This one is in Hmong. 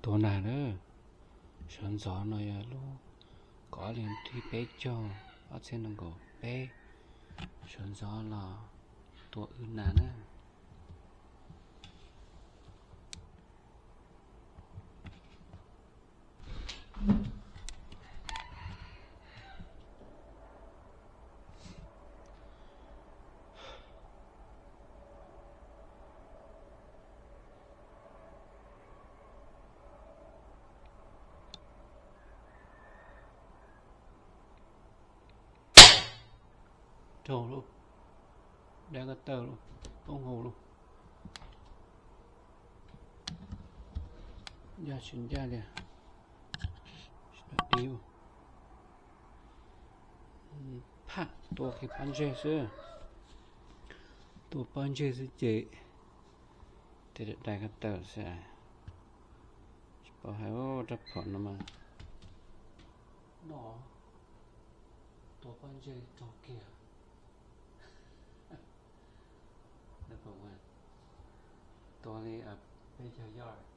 Tua nas na. Sawv ntxov no yog lub kaum ob hlis thib peb caug ob txhiab nees nkaum peb. Sawv ntxov los tua wb nas na. Raug lauj, dab koj tawm lauj, poob hauv lauj. Ncaj tsis ncaj li, tsis tau dib. Phaj, tua kiag pob ntseg xwb, tua pob ntseg xwb ces tej dab koj tawm xwb. Tsis paub hais rab phom no mas noj, tua pob ntseg raug kiag. Tua li peb caug yard.